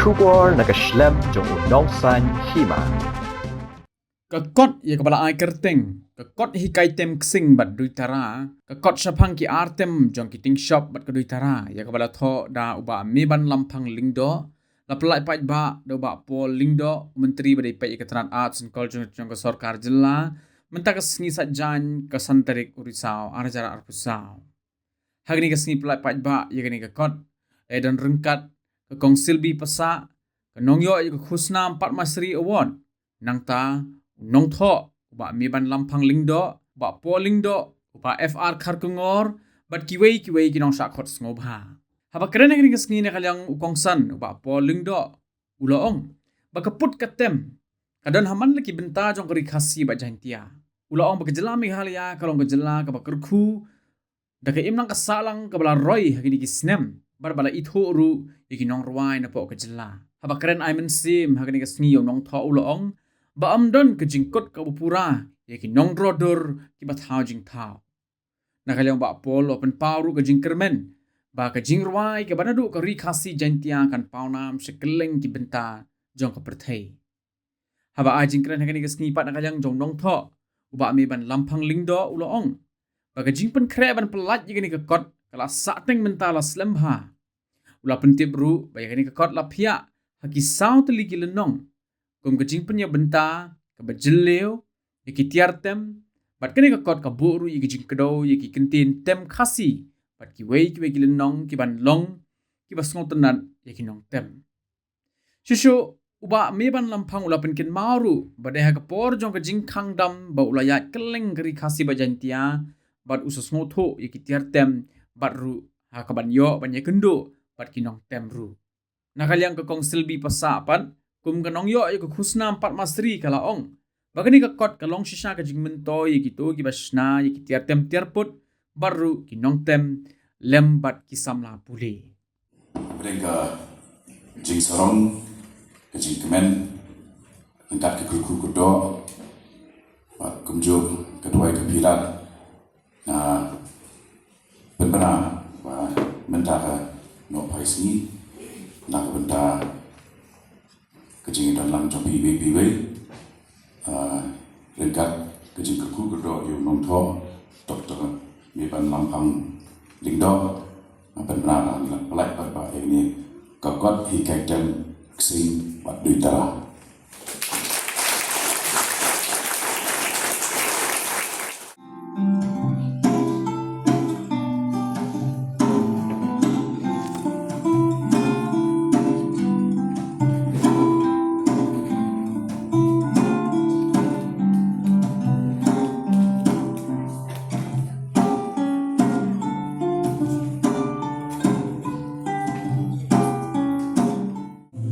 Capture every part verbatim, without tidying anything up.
Khubor na ka shlem jong u Nongsaiñ Hima. Ka kot ïa kaba la ai kyrteng ka kot hikai tem ksing bad duitara, ka kot shaphang ki ar tem jong ki ting shop bad ka duitara, ïa kaba la thoh da u Bah Meban Lamphang Lyngdoh, la pynlait paidbah da u Bah Paul Lyngdoh, u Myntri ba dei peit ïa ka tnat Arts and Culture jong ka sorkar jylla, mynta ka sngi Saitjaiñ ka san tarik u Risaw ar hajar arphew saw. Ha kane ka sngi pynlait paidbah ïa kane ka kot, la don ryngkat ka Kong Silby Passah, ka nongïoh ïa ka khusnam Padma Shri Award, nangta u nongthoh u Bah Meban Lamphang Lyngdoh, u Bah Paul Lyngdoh, u Bah F R Kharkongor, bad kiwei kiwei ki nongshah khot sngewbha. Haba kren ha kane ka sngi na ka liang u kongsan u Bah Paul Lyngdoh u la ong ba ka put ka tem ka don ha man la ki bynta jong ka Ri Khasi bad Jaiñtia. U la ong ba ka jylla Meghalaya ka long ka jylla kaba kyrkhu da ka imlang ka sahlang kaba la roi ha kine ki snem, bad ba la ithuh ruh ïa ki nongrwai napoh ka jylla. Haba kren ai mynsiem ha kane ka sngi ïa u nongthoh u la ong ba ym don ka jingkut kaba pura ïa ki nongdro dur kiba thaw jingthaw. Na ka liang u Bah Paul u la pynpaw ruh ka jingkyrmen ba ka jingrwai kaba naduh ka Ri Khasi Jaiñtia kan paw nam sha kylleng ki bynta jong ka pyrthei. Haba ai jingkren ha kane ka sngi pat na ka liang jong u nongthoh u Bah Meban Lamphang Lyngdoh u la ong ba ka jingpynkhreh ban pynlait ïa kane ka kot ka la sahteng mynta la slem bha. U la pyntip ruh ba ïa kane ka kot la phiah ha ki saw tylli ki lynnong, kum ka jingpynïabynta kaba jylliew ïa ki tiar tem, bad kane ka kot ka buh ruh ïa ki jingkdew ïa ki kyntien tem Khasi bad kiwei kiwei ki lynnong kiban long kiba sngewtynnat ïa ki nongtem. Shuh shuh u Bah Meban Lamphang u la pynkynmaw ruh ba dei ha ka por jong ka jingkhang dam ba u la ïaid kylleng ka Ri Khasi bad Jaiñtia, bad u sa sngewthuh ïa ki tiar tem, bad ruh ha kaban ïoh ban ïakynduh bad ki nongtem ruh. Na ka liang ka Kong Silby Passah pat, kum ka nongïoh ïa ka khusnam Padma Shri, ka la ong ba kane ka kot ka long shisha ka jingmyntoi ïa kito kiba shna ïa ki tiar tem tiar put, bad ruh ki nongtem lem bad ki samla pule. Pdeng ka jingsarong, ka jingkmen ryngkat ka kyrkhu kyrdoh, bad kumjuh ka duwai ka philat, nga pynbna ba mynta ka nohphai sngi na ka bynta ka jingdonlang jong phi iwei pa iwei, ah, ryngkat ka jingkyrkhu kyrdoh ïa u nongthoh Doktor Meban Lamphang Lyngdoh, nga pynbna ba ngi la pynlait paidbah ïa kane ka kot hikai tem ksing bad duitara.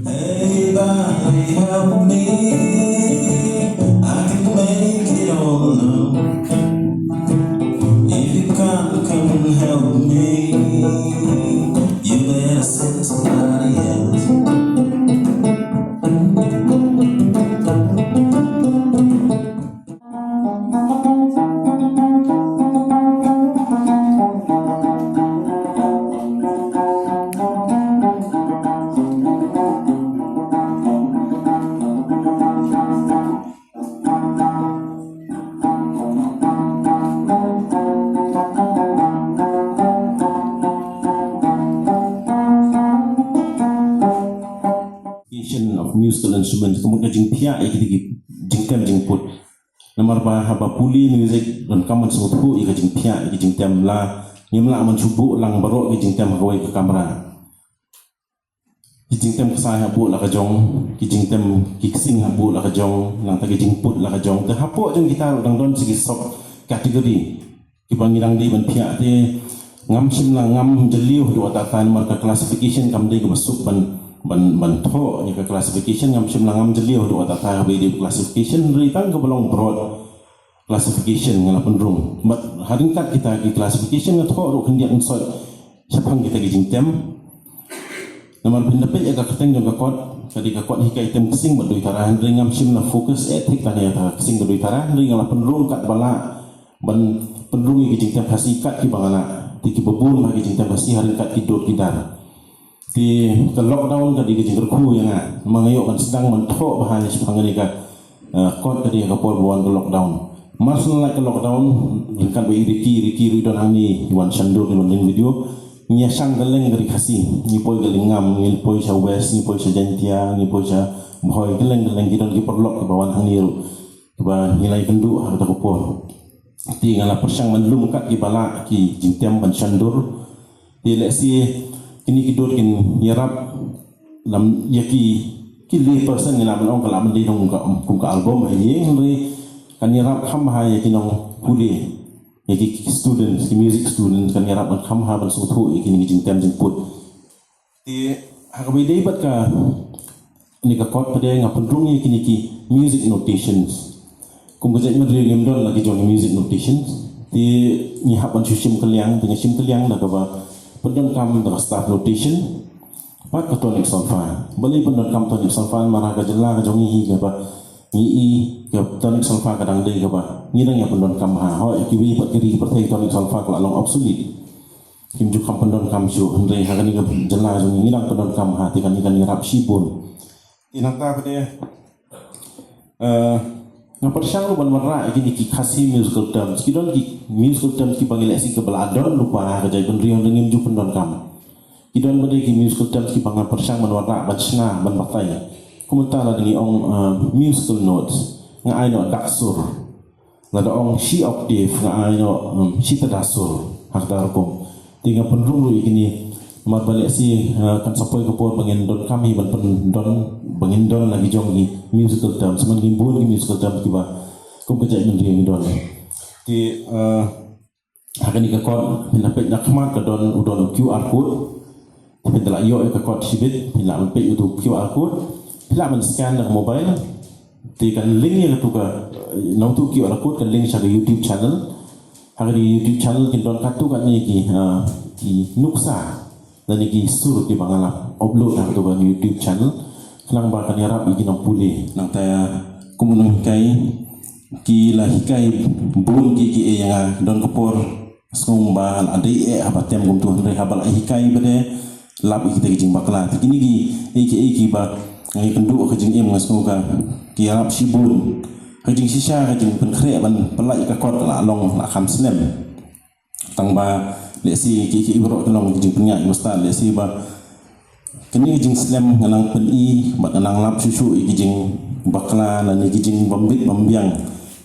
Hey, buddy, help me. I can make it all alone. If you can't come and help me, you better send somebody else. Of musical instruments, ka mut ka jingphiah ïa ki jingtem jingput. Namar ba haba pule music, donkam ban sngewthuh ïa ka jingphiah ïa ka jingtem, la ngim lah ban shu buh lang baroh ki jingtem ha kawei ka kamra. Ki jingtem ksai ha buh la ka jong, ki jingtem ki ksing ha buh la ka jong, nangta ki jingput la ka jong. Te hapoh jong kita ruh dang don sa ki sub category kiba ngi dang dei ban phiah, te ngam shym la ngam jylliew haduh katta katta namar ka classification kam dei kaba suk ban, ban, ban thoh ïa ka classification, ngam shym la ngam jylliew haduh katta katta kaba dei classification, hynrei tang kaba long broad classification nga la pynrung. Bad ha ryngkat kita ki classification nga thoh ruh khyndiat nsoh shaphang kita ki jingtem. Namar phin da peit ïa ka kyrteng jong ka kot, ka dei ka kot hikai tem ksing bad duitara, hynrei ngam shym la focus eh thik tang ïa ka ksing bad duitara, hynrei nga la pynrung katba lah ban pynrung ïa ki jingtem Khasi kat kiba nga lah. Te kiba bun bha ki jingtem Khasi ha ryngkat ki dud ki dar. Te ka lockdown ka dei ka jingkyrkhu ïa nga. Ma nga ïoh ban sdang ban thoh bha ïa shipang kane ka, eh, kot ka dei ka por ba wan ka lockdown. Mar shu lait ka lockdown, ryngkat bad i Ricky, Ricky ruh i don hangne, i wan shandur, i wan ring video. Ngi ïa shang kylleng ka ri Khasi, ngi poi kylleng ngam, ngi poi sha West, ngi poi sha Jaintia, ngi poi sha Bhoi, kylleng kylleng ki don ki paralok kiba wan hangne ruh. Kiba ngi la ïakynduh ha kata ka por. Te nga la pyrshang ban lum kat kiba lah ki jingtem ban shandur. Te lehse kine ki dur kin ïarap lam ïa ki, ki lay person, ngi lah ban ong ka lah ban dei kum ka, kum ka album ha ïing, hynrei kan ïarap kham bha ïa ki nongpule, ïa ki students, ki music students, kan ïarap ban kham bha ban sngewthuh ïa kine ki jingtem jingput. Te ha kaba ïadei bad kane ka kot pat de, nga pynrung ïa kine ki music notations. Kum ka jaitbynriew ngim don la ki jong music notations. Te ngi hap ban shu shim kylliang, te ngi shim kylliang da kaba pyndonkam da ka staff notation bad ka tonic solfa. Balei pyndonkam tonic solfa? Namar ha ka jylla ka jong ngi hi kaba ngi i ka tonic solfa ka dang dei kaba ngi dang ïa pyndonkam ha. Hooid, kiwei pat ki ri ki pyrthei tonic solfa ka la long obsolete. Kim ju kham pyndonkam shuh, hynrei ha kane ka jylla jong ngi ngi dang pyndonkam ha, te kane kan ïarap shibun. Te nangta pat de, eh, nga pyrshang ruh ban wanrah ïa kine ki Khasi musical terms. Ki don ki musical terms kiba ngi lehse kiba la don lypa ha ka jaitbynriew hynrei ngim ju pyndonkam. Ki don pat de ki musical terms kiba nga pyrshang ban wanrah, ban shna, ban batai. Kumta lada ngi ong, eh, musical notes, nga ai noh dak sur. Lada ong shi octave, nga ai noh, um, shi tada sur, ha kata ka rukom. Te nga pynrung ruh ïa kine, namar ba lehse, uh, kan sa poi ka por ba ngin donkam hi ban pyndon, ba ngin don la ki jong ki musical terms, man ki bun ki musical terms kiba kum ka jaitbynriew ngi don. Te, uh, ha kane ka kot, phin da peit na khmat ka don, u don Q R code. Phin da lah ïoh ïa ka kot shibit, phin lah ban peit utu Q R code, phin lah ban scan da ka mobile. Te kan link ïa katu ka, na utu Q R code kan link sha ka YouTube channel. Ha ka YouTube channel kin don katto katne ki, ah, ki nuksa lane ki sur kiba nga la upload ha katu ka YouTube channel. Khnang ba kan ïarap ïa ki nongpule. Nangta kum u nonghikai, ki la hikai bun ki, ki ïa nga, don ka por sngew ba la dei eh haba tem kumtu, hynrei haba la hikai pat de, lap ïa kita ki jingbakla. Te kine ki, ïa ki, ïa kiba nga ïakynduh ka jingim nga sngew ka, ki ïarap shibun. Ka jingshisha, ka jingpynkhreh ban pyllait ïa ka kot ka la long, la kham slem. Tang ba lehse ki, ki baroh ki long ki jingpynïaid ba stad, lehse ba kane ka jingslem nga nang pyni bad nga nang lap shuh shuh ïa ki jingbakla lane ki jingbym bit bym biang.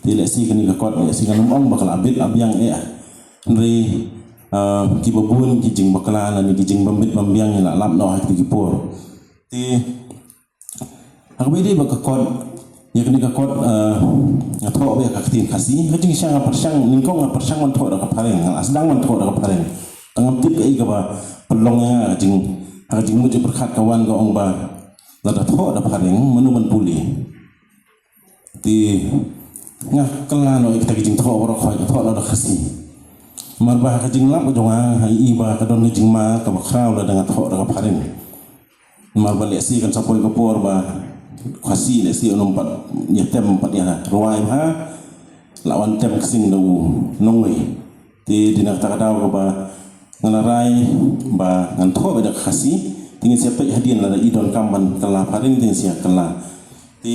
Te lehse kane ka kot lehse ngan ym ong ba ka la bit la biang eh. Hynrei, ah, kiba bun ki jingbakla lane ki jingbym bit bym biang ngi la lap noh ha kito ki por. Te ha kaba ïadei bad ka kot, ïa kane ka kot, eh, nga thoh beit ïa ka ktien Khasi. Ka jingshisha nga pyrshang, nyngkong nga pyrshang ban thoh da ka phareng, nga la sdang ban thoh da ka phareng. Tang ngam tip kaei kaba pynlong ïa nga, ka jing, ha ka jingmut jingpyrkhat ka wan ka ong ba lada thoh da phareng mano ban pule. Te nga kylla noh ïa kita ki jingthoh baroh, nga thoh noh da Khasi. Namar ba ha ka jinglap ka jong nga nga i ba ka don ka jingma kaba khraw lada nga thoh da ka phareng. Namar ba lehse kan sa poi ka por ba Khasi lehse un ym pat ïa tem pat ïa rwai bha, la wan tem ksing da u nongwei. Te dei na kata ka daw kaba nga la rai ba ngan thoh beit da ka Khasi, te ngin sa peit hadien lada i donkam ban kylla phareng te ngin sa kylla. Te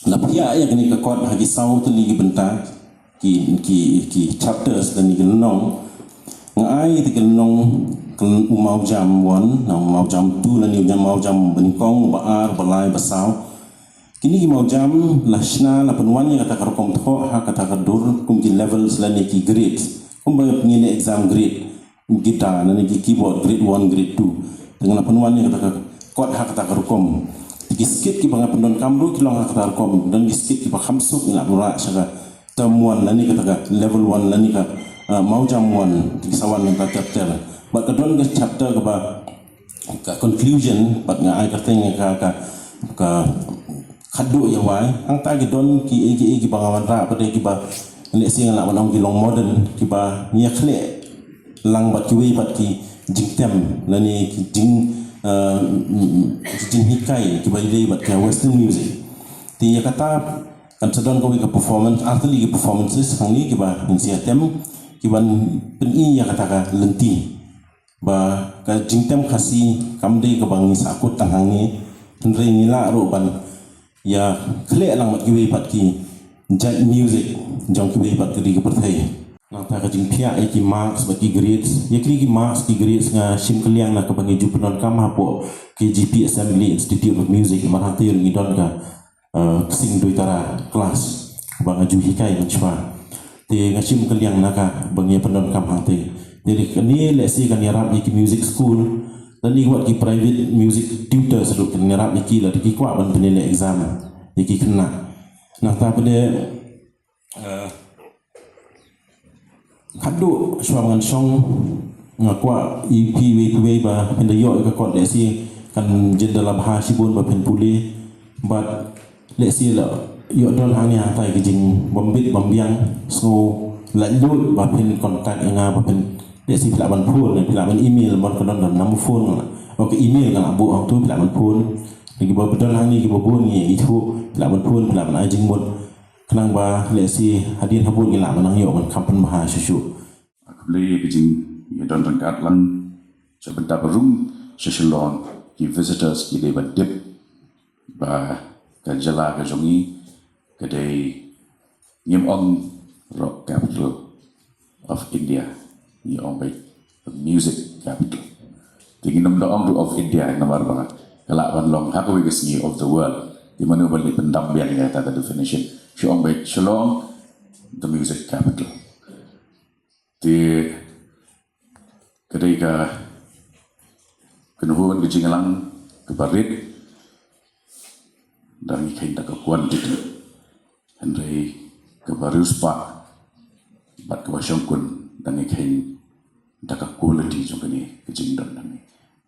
la pynïaid ïa kane ka kot ha ki saw tylli ki bynta, ki, ki, ki chapters lane ki lynnong. Nga ai ïa ki lynnong, ka lyn-, u mawjam one, na u mawjam two lane u mawjam banyngkong, ba ar, ba lai, ba saw. Kine ki mawjam la shna, la pynwan ïa kata ka rukom thoh ha kata ka dur kum ki levels lane ki grades. Kumba ngin ïa exam grade guitar lane ki keyboard grade one, grade two. Te nga la pynwan ïa kata ka kot ha kata ka rukom. Te ki skit kiba nga pyndonkam ruh ki long ha kata ka rukom. Don ki skit kiba kham suk ngi la pynrah sha ka term one lane kata ka level one lane ka, ah, mawjam one. Te ki sa wan na ka chapter. Bad ka don ka chapter kaba ka conclusion, bad nga ai kyrteng ka, ka, ka khadduh ïa wai. Hangta ki don ki, ki, kiba nga wanrah pat de kiba lehse nga lah ban ong ki long modern, kiba ngi ïa khleh lang bad kiwei pat ki jingtem lane ki jing, eh, ki jinghikai kiba ïadei bad ka western music. Te ïa kata kan sa don kawei ka performance, ar tylli ki performances hangne kiba ngin sa ïa tem, kiban pyni ïa kata ka lynti. Ba ka jingtem Khasi kam dei kaba ngi sahkut tang hangne, hynrei ngi lah ruh ban ïa khleh lang bad kiwei pat ki jait music jong kiwei pat ki ri ki pyrthei. Nangta ka jingphiah ïa ki marks bad ki grades, ïa ki, ki marks ki grades nga shim kylliang na kaba ngi ju pyndonkam hapoh K G P Assembly Institute of Music, namar hangtei ruh ngi don ka uh, ksing duitara class ba nga ju hikai mynshuwa. Te nga shim kylliang na kaba ngi pyndonkam hangtei. Te kane lehse kan ïarap ïa ki music school, lane wat ki private music tutors ruh kan ïarap ïa ki lada ki kwah ban pynleh exam ïa ki khynnah. Nangta pat de, uh, khadduh shuwa ba ngan shong nga kwah ïa phi wei phi wei ba phin da ïoh ïa ka kot, lehse kan jin da la bha shibun ba phin pule. Bad lehse la ïoh don hangne hangtai ki jingbym bit bym biang, sngew laitluid ba phin contact ïa nga, ba phin, lehse phi lah ban phone, phi lah ban email, mon ka don ka number phone nga, oh, ka email nga la buh hangtu, phi lah ban phone. Lada kiba don hangne kiba bun ngi ithuh, phi lah ban phone, phi lah ban ai jingmut. Khnang ba lehse hadien habud ngi lah ban nang ïoh ban kham pynbha shuh shuh. Khublei ïa ka jingïadon ryngkat lang sha bynta ba rung sha Shillong, ki visitors ki dei ban tip ba ka jylla ka jong ngi ka dei, ngim ong rock capital of India, ngi ong beit music capital. Te ngin ym da ong ruh of India namar ba ka lah ban long ha kawei ka sngi of the world. Te mano ban leh pyndam biang ïa kata ka definition? Shu ong beit Shillong, the music capital. Te ka dei ka kynhun ka jingïalang kaba rit, dang ngi kheiñ da ka quantity, hynrei kaba riewspah bad kaba shongkun dang ngi kheiñ da ka quality jong kane ka jingdon.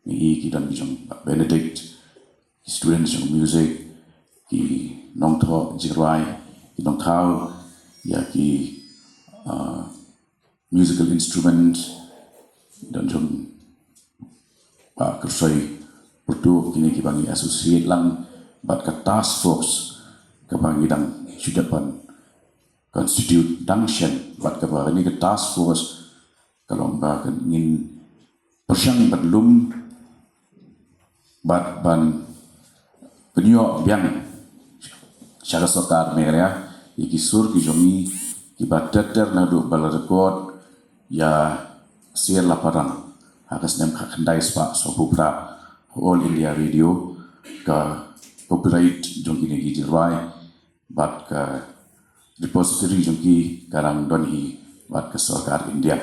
Ngi i ki don ki jong Bah Benedict, ki students jong music, ki nongthoh jingrwai, ki nongthaw ïa ki, ah, musical instrument, don jong Bah Kyrsoi Pyrtuh, kine kiba ngi associate lang bad ka task force kaba ngi dang shu dep ban constitute dang shen, bad kaba kane ka task force ka long ba kan ngin pyrshang ban lum bad ban pynïoh biang sha ka sorkar Meghalaya ïa ki sur ki jong ngi kiba ter ter naduh ba la record ïa Siar Laparang ha ka snem khatkhyndai spah sawphew phra ha All India Radio, ka copyright jong kine ki jingrwai bad ka repository jong ki ka dang don hi bad ka sorkar India.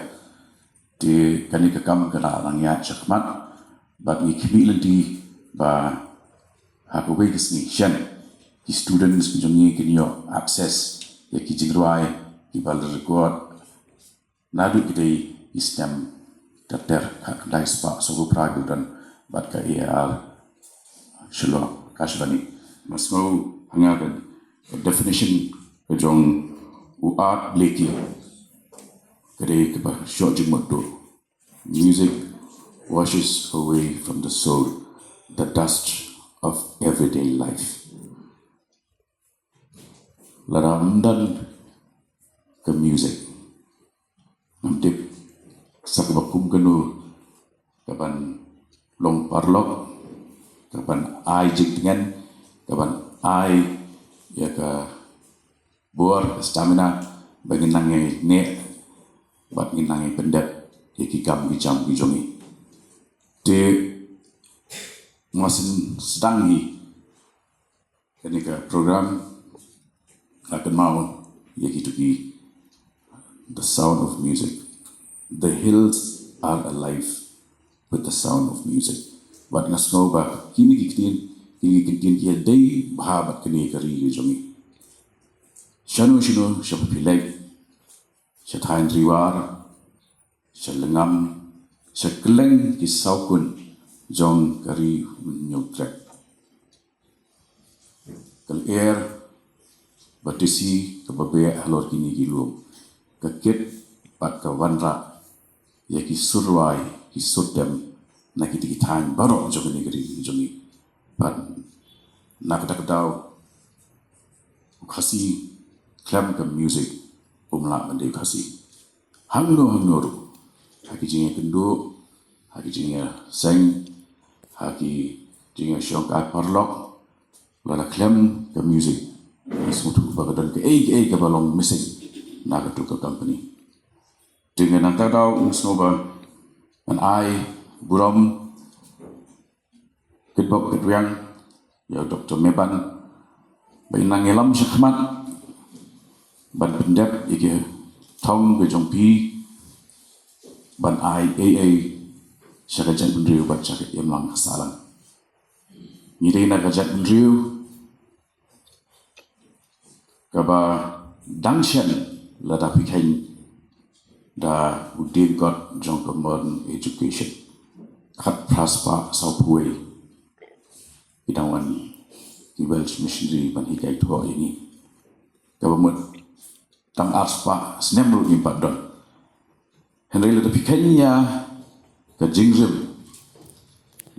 Te kane ka kam ka la nang ïaid shakhmat bad ngi khmih lynti ba ha kawei ka sngi shen ki students ki jong ngi kin ïoh access ïa ki jingrwai kiba la record naduh ki dei ki snem ter ter, khatkhyndai spah sawphew phra ki don bad ka A I R Shillong, Akashvani. Nga sngew ha nga ka definition ka jong u Art Blakey ka dei kaba shah jingmut duh. Music washes away from the soul the dust of everyday life. Lada ym don ka music, ngam tip sa kaba kum kano kaban long paralok, kaban ai jingtngen, kaban ai ïa ka bor, ka stamina ba ngin nang ïa neh bad ngin nang ïa pyndep ïa ki kam ki jam ki jong ngi. Te nga sdang hi kane ka program, nga kynmaw ïa kito ki The Sound of Music. The hills are alive with the sound of music. Bad nga sngew ba kine ki ktien, kine ki ktien ki dei bha bad kane ka ri ka jong ngi. Shano shano sha phi leit, sha thaiñ Ri War, sha lyngngam, sha kylleng ki sawkun jong ka Ri Hynñiewtrep, ka lyer ba tisi kaba beh halor kine ki lum ka kit bad ka wanrah ïa ki sur rwai, ki sur dem na kita ki thaiñ baroh jong kane ka ri jong ngi. Bad na kata ka daw u Khasi khlem ka music um lah ban dei u Khasi. Hangno hangno ruh, ha ki jingïakynduh, ha ki jingïaseng, ha ki jingïashong kai paralok, lada khlem ka music, ngi sngewthuh ba ka don kaei kaei kaba long missing na katu ka company. Te ngan nangta daw ngi sngewbha ngan ai burom kitbok kitrwiang ïa u Doctor Meban ba in nang ïalam shakhmat ban pyndep ïa ki thong ki jong phi ban ai ei ei sha ka jaitbynriew bad sha ka imlang ka sahlang. Ngi dei na ka jaitbynriew kaba dang shen lada phi kheiñ da u dieng kot jong ka modern education. Khatphra spah sawphew wei ki dang wan ki Welsh missionary ban hikai thoh ïa ngi. Kaba mut tang ar spah snem ruh ngim pat don. Hynrei lada phi kheiñ ïa ka jingrim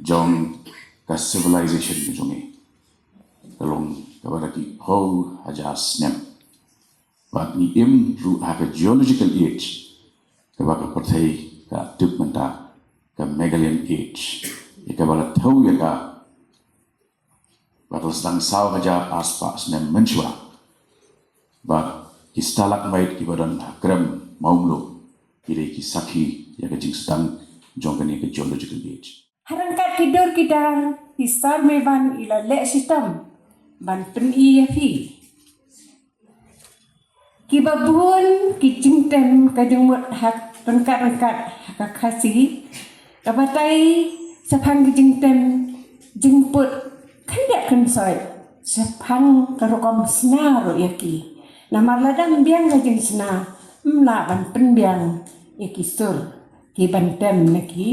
jong ka civilization ka jong ngi, ka long kaba da ki phew hajar snem. Bad ngi im ruh ha ka geological age kaba ka pyrthei ka tip mynta ka Magellan age, ïa kaba la thew ïa ka bad la sdang saw hajar ar spah snem mynshuwa. Bad ki stalagmite kiba don ha krem Mawmluh ki dei ki sakhi ïa ka jingsdang jong kane ka geological age. Ha ryngkat ki dur ki dar, i Sir Meban i la leh shitom ban pyni ïa phi. Kiba bun ki jingtem ka jingmut ha ryngkat ryngkat ha ka Khasi, ka batai shaphang ki jingtem jingput khyndiat khynsoit shaphang ka rukom sna ruh ïa ki. Namar lada ym biang ka jingsna, ym lah ban pynbiang ïa ki sur ki ban tem na ki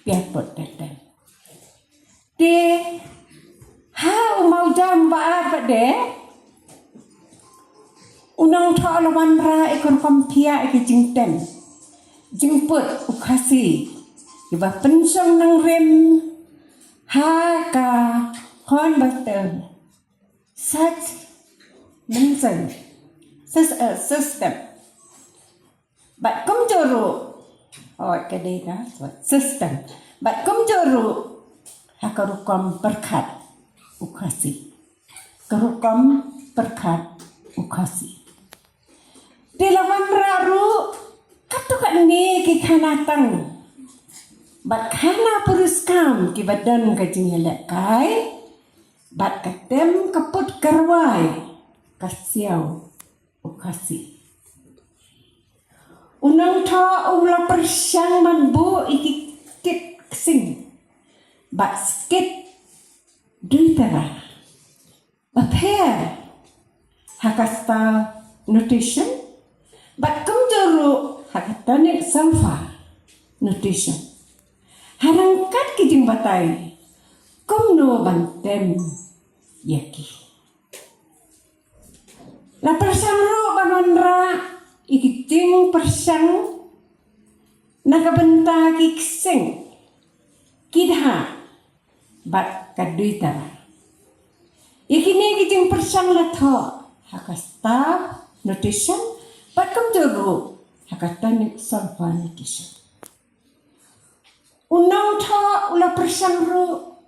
piat put teh teh. Te ha u mawjam ba ar ba deh, u nongthoh la wanrah ïa ka rukom thiah ïa ka jingtem jingput u Khasi kiba pynshong nongrim ha ka Hornbill Search Mission Sys-, eh, System. Bad kumjuh ruh, oh, ka dei ka, system. Bad kumjuh ruh ha ka rukom pyrkhat u Khasi. Ka rukom pyrkhat u Khasi. Te la wanrah ruh katto katne ki khana tang bad khana puriskam kiba don ka jingïalehkai bad ka tem ka put ka rwai ka siaw u Khasi. U nongthoh u la pyrshang ban buh ïa ki kit ksing bad skit duitara bapher ha ka staff notation bad kumjuh ruh ha ka tonic solfa notation. Ha ryngkat ki jingbatai kumno ban tem ïa ki. La pyrshang ruh ban wanrah ïa ki jingpyrshang na ka bynta ki ksing, ki dha bad ka duitara. Ïa kine ki jingpyrshang la thoh ha ka staff notation bad kumjuh ruh ha ka tonic solfa notation. U nongthoh u la pyrshang ruh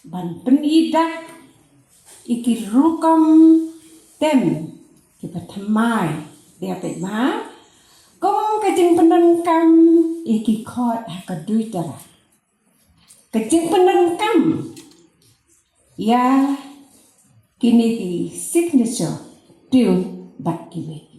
ban pyni dak ïa ki rukom tem kiba thymmai, dei ba kum ka jingpyndonkam ïa ki khot ha ka duitara, ka jingpyndonkam ïa kine ki signature tune bad kiwei.